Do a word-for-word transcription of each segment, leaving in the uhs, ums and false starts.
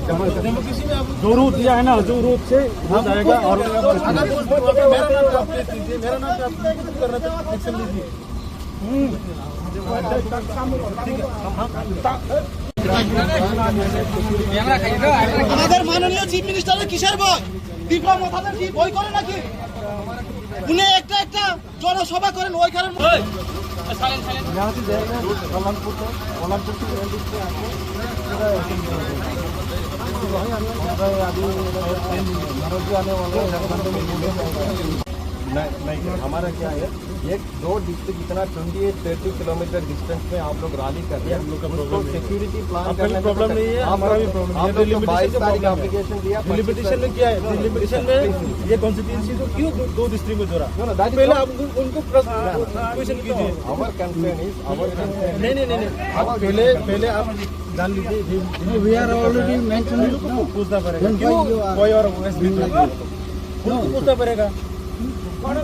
जो रूट दिया है ना, जो रूट से हो जाएगा। और अगर उस, मेरा नाम आप प्लीज लीजिए, मेरा नाम आप बिल्कुल करना चाहिए, एक्शन लीजिए। আমাদের মাননীয় চিফ মিনিস্টারের কিসের ভয়? তীব্র মতাদের কি ভয় করে নাকি? উনি একটা একটা জনসভা করেন, ওইখানে। यहाँ से जाएगा कल्याणपुर तक, कल्याणपुर से एलडी से आके सीधा ऐसे निकल जाएगा। हम गए, अभी नरोजी आने वाले हैं, एक घंटे में बोले जाएगा। नहीं, नहीं, हमारा क्या है, ये दो डिस्ट्रिक्ट इतना twenty eight thirty kilometre distance में आप लोग रैली कर रहे हैं, हम लोग का उसको प्रॉब्लम नहीं है। सिक्योरिटी प्लान आपका भी करने में प्रॉब्लम तो नहीं है, आप हमारा लोग, भी प्रॉब्लम नहीं है। आप लोग तो डिलिमिटेशन बाईस का तारीख प्रॉब्लम है। एप्लीकेशन दिया, डिलिमिटेशन में ये कॉन्स्टिट्यूएंसी को क्यों दो, दो डिस्ट्रिक्ट में जोड़ा? No, no, that is पहले not आप उनको, उनको प्रश्न, क्वेश्चन कीजिए। Our concern is, our concern नहीं, नहीं, नहीं, नहीं। आप पहले, पहले आप जान लीजिए, ये, ये We are already mentioned, क्यों no? पूछना पड़ेगा? Then क्यों why you are why you are always doing like this? उनको पूछना पड़ेगा। अगर,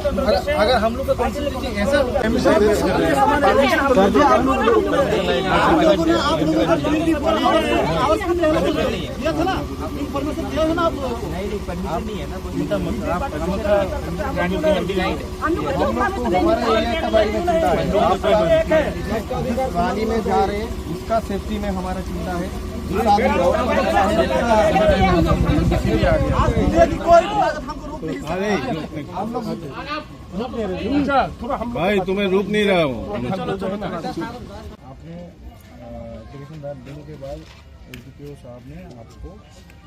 अगर हम लोग का कॉन्स्टिट्यूएंसी ऐसा सर जी, आप लोग आप लोगों ने, आप लोगों का ट्वेंटी फ़ोर आवर्स, आवर्स के लिए दिया था ना, इन्फॉर्मेशन दिया था ना आप लोगों को? नहीं, नहीं, परमिशन नहीं है ना, बोलिए। इनका मतलब आप, हम लोग का हम लोग का जो हमारे एरिया का बारे में चिंता है। जिस पानी में जा रहे हैं, उसका सेफ्टी में हमारा चिंता है। जिस आदमी को आज दुनिया की कोई ताकत हमको रोक नहीं सकती। हम लोग भाई, तुम्हें रोक नहीं रहा हूँ। आपने, अ, एप्लीकेशन देने के बाद एसडीपीओ साहब ने आपको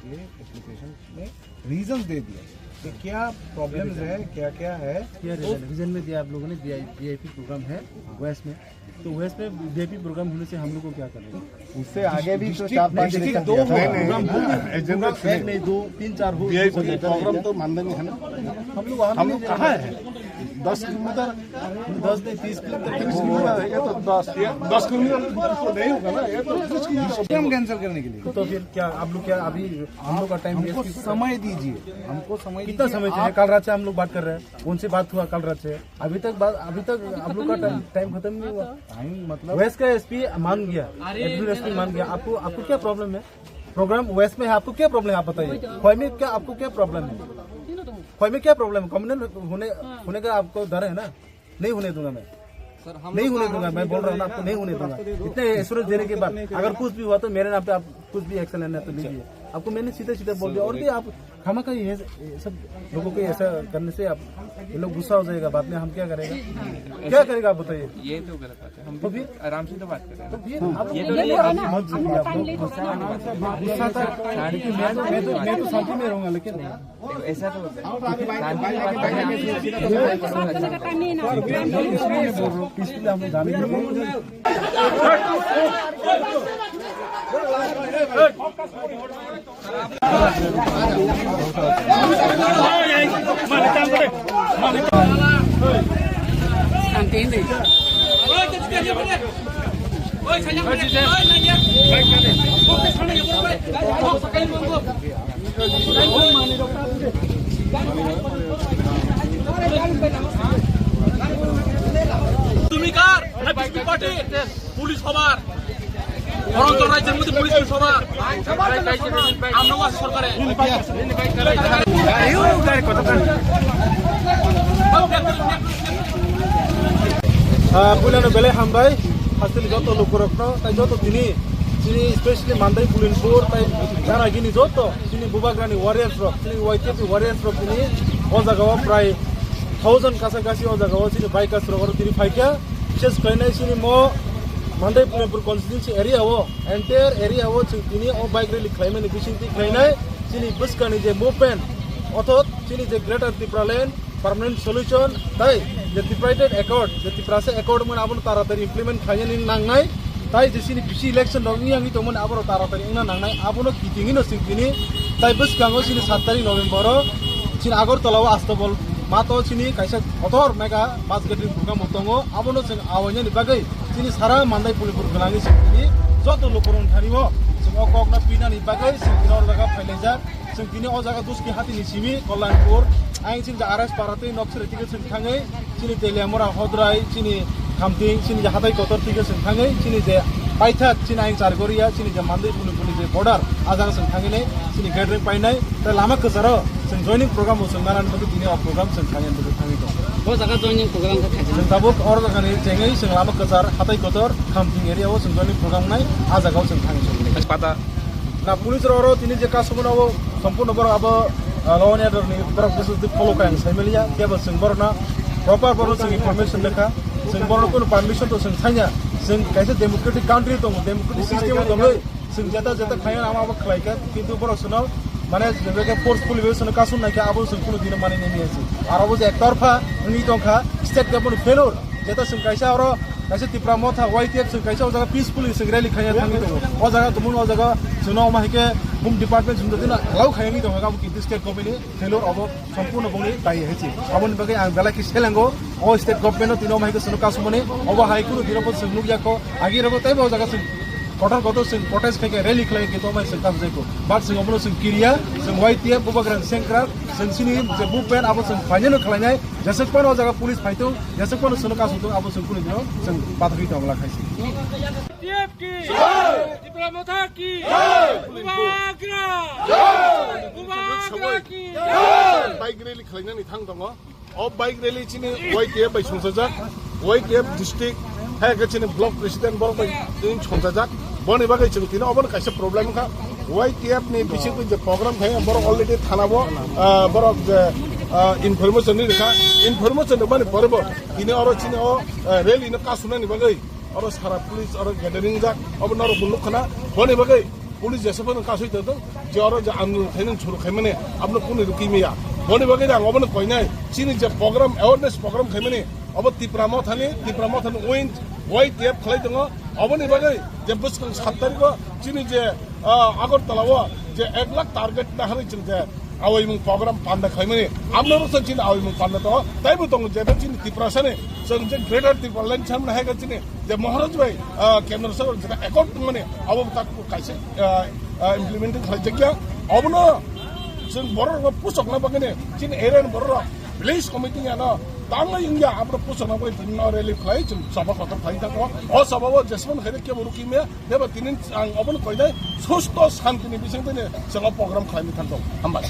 ये एप्लीकेशन में रीजंस दे दिया कि क्या प्रॉब्लम्स है, क्या क्या है। क्या तो रीजन, रीजन में दिया आप लोगों ने, वीआईपी प्रोग्राम है वेस्ट में, तो वेस्ट में वीआईपी प्रोग्राम होने से हम लोग को क्या करना है? उससे आगे भी तो डिस्ट्रिक्ट, चार पांच डिस्ट्रिक्ट इलेक्शन दो किया था। प्रोग्राम हो गया। नहीं, नहीं, प्रोग्राम एक नहीं, दो, तीन, चार हो वीआईपी प्रोग्राम तो मानदेय में है ना। हम लोग वहाँ हम लोग कहाँ है? दस किलोमीटर। दस नहीं, तीस किलोमीटर। तीस किलोमीटर, ये तो दस, ये दस किलोमीटर तो नहीं होगा ना, ये तो बीस किलोमीटर। हम कैंसिल करने के लिए। तो फिर क्या आप लोग, क्या अभी हम लोग का टाइम हमको वेस्ट? समय दीजिए, हमको समय कितना दीजिए। समय चाहिए? आप कल रात से हम लोग बात कर रहे हैं, उनसे बात हुआ कल रात से, अभी तक बात, अभी तक आप लोग का टाइम, टाइम खत्म नहीं हुआ। टाइम मतलब वेस्ट का एसपी मान गया, एडिशनल एसपी मान गया। आपको, आपको क्या प्रॉब्लम है? प्रोग्राम वेस्ट में है, आपको क्या प्रॉब्लम है, आप बताइए। खोए में क्या, आपको क्या प्रॉब्लम है? खोए में क्या प्रॉब्लम है? कम्युनल होने, होने का आपको डर है ना? नहीं होने दूंगा मैं। सर, हम नहीं लोग होने तो दूंगा, आराम से मैं बोल रहा हूँ ना, आपको नहीं होने दूंगा। इतने एश्योरेंस देने के बाद अगर कुछ भी हुआ तो मेरे नाम पे आप कुछ भी एक्शन लेना है तो लीजिए। आपको मैंने सीधा सीधा बोल दिया। और भी आप खामखा ये, ये सब लोगों को ऐसा करने से आप, ये लोग गुस्सा हो जाएगा बाद में, हम क्या करेगा? क्या करेगा आप बताइए। ये तो गलत बात है। हम तो फिर आराम से तो बात कर रहे हैं। तो फिर आप ये तो नहीं, आप मत बोलिए, आप लोग गुस्सा, गुस्सा था। शांति, मैं तो, मैं तो, मैं तो शांति में रहूंगा, लेकिन ऐसा तो होता है। शांति में बात करने में किसी को समझ नहीं आता। पीसफुली हम लोग जाने के लिए। তুমি কার? BJP party. পুলিশ হবার, অরুণাচল রাজ্যের মধ্যে পুলিশ পুলিশ হবার। আমরাও আছি সরকারে। Ah, puilano belai hambai, hasteni joto lukurokno, tai joto tini, tini specially Mandai Pulinpur, tai janagini joto, tini bubagrani warriors rok, tini Y T F warriors rok tini, o jaga o prai thousand kasakasi o jaga o tini bikers rok oro tini phaikha. Bishes khlainai chini mo Mandai Pulinpur constituency area o, entire area o chwng tini o bike rally khlaimani bisingtwi khlainai chini bwskangni je movement, othot chini je Greater Tipraland permanent solution, tai je tripartite accord, je Tiprasa accord wngmani abono taratari implement khlainani nangnai, tai je chini bisi election rok wngya wngwi tongmani aborok taratari wngna nangnai, abono kitingino chwng tini tai bwskango chini sat tarik November o chini Agartala o Astobol mato chini kaisa kotor mega bus gathering program bo tongo, abono chwng awainani bagwi chini sara Mandai Pulinpur gwlangwi chwng tini joto lukurokni thani o chwng o kokno pinani bagwi chwng tini oro jaga phailaijak. Chwng tini o jaga Duski hatini simi Kollanpur, ayang chini R S Para tei Noksari tike chwng thangwi chini Teliamura Hodrai, chini Khamting, chini je hatai kotor tike chwng thangwi chini je paithak chini ayang Chargoria, chini je Mandai Pulinpurni Border, a jaga chwng thangwi nai, chini gathering painai, tei lama kwcharo chwng joining program bo chwng nanani bagwi tini o program chwng khainani bagwi thangwi tongo. Bo jaga joining program khe khaijak. Chwng tabuk oro jagani chengwi chwng lama kwchar, hatai kotor, Khamting area o chwng joining program nai, a jaga o chwng thangwi chwng. Pata. Na police rok oro tini je kasumano abo sompurno borok abo, ah, law and order ni borok busu follow kha ang sai maliya, kebo chwng borokno proper borok chwng information lekha, chwng borokno kunu permission to chwng sanya, chwng kaisa democratic country tongo, democratic system o tongwi, chwng jeta jeta khaina ama abo khlai kha, kintu borok chwngno mane jebeke forcefully bai chwngno kasum nai kha, abo chwng kunu dino mani nai maya se. Aro bo je ektorpha wngwi tong kha, state government failure, jeta chwng kaisa oro kaisa Tipra Motha Y T F chwng kaisa o jaga peacefully chwng rally khaina thangwi tongo. O jaga tumun o jaga chwngno omo hai khe Home Department chwng jotino allow khaina wngwi tong kha, abo kintu state government ni failure obo sompurno bongni dai hai se. Aboni bagwi ang belai khe selengo, o state government no tino omo hai khe chwngno kasumani, obo hai kunu dino bo chwng nukya kho, agi rogo teibo o jaga chwng kotor kotor chwng protest khai khe rally khlai khe tongmai chwng kasujai kho. But chwng obono chwng kiriya, chwng Y T F bubagrang sengkrak, chwng chini je movement abo chwng phainai no khlainai, jeswk phano o jaga police phai tong, jeswk phano chwngno kasung tong, abo chwng kunu dino chwng pathakgwi tongla khai se. T F ki! Tipra Motha ki! Bubagra! Bubagra ki! Bike rally khlainani thang tongo. O bike rally chini Y T F bai songchajak, Y T F district, hai khe chini block president borok bai tini songchajak. Boni bagwi chwng tini obono kaisa problem kha. Y T F ni bisingtwi je program khai borok already thana bo, ah, borok je, ah, information ni rikha, information rwmani pore bo tini oro chini o, ah, rally no kasunani bagwi oro sara police oro gathering jak, obo norok bo nukha na. Boni bagwi police jesa phano kasui tongtong, je oro je andolon khainani suru khaimani, abono kunu rwkhi maya. Boni bagwi ang obono koinai, chini je program, awareness program khaimani, obo Tipra Mothani, Tipra Mothani wing, Y T F khlai tongo. Oboni bagwi je bwskang sat tarikho chini je, ah, Agartala o je ek lakh target naharwi chwng je awaimung program panda khlaimani, amno rwsa chini awaimung panda tongo, taibo tongo je chini Tiprasani chwng je Greater Tipraland samna hai khe chini je Maharaj bai, ah, Kendra Sorkar je accord tongmani abo tak kaisa, ah, ah, implementing khlaijakya. Obono chwng borok rok pusokna bagwi chini area ni borok rok village committee ano tangwi wngya, abo pusokna bagwi tini no rally khlai chwng sabha kotor khlai thangkho. O sabha o jesmani khaide kebo rwkhi maya. Deba tini ang obono koinai susto santini bisingtwi chwng o program khlaimani thangkho. Hambai.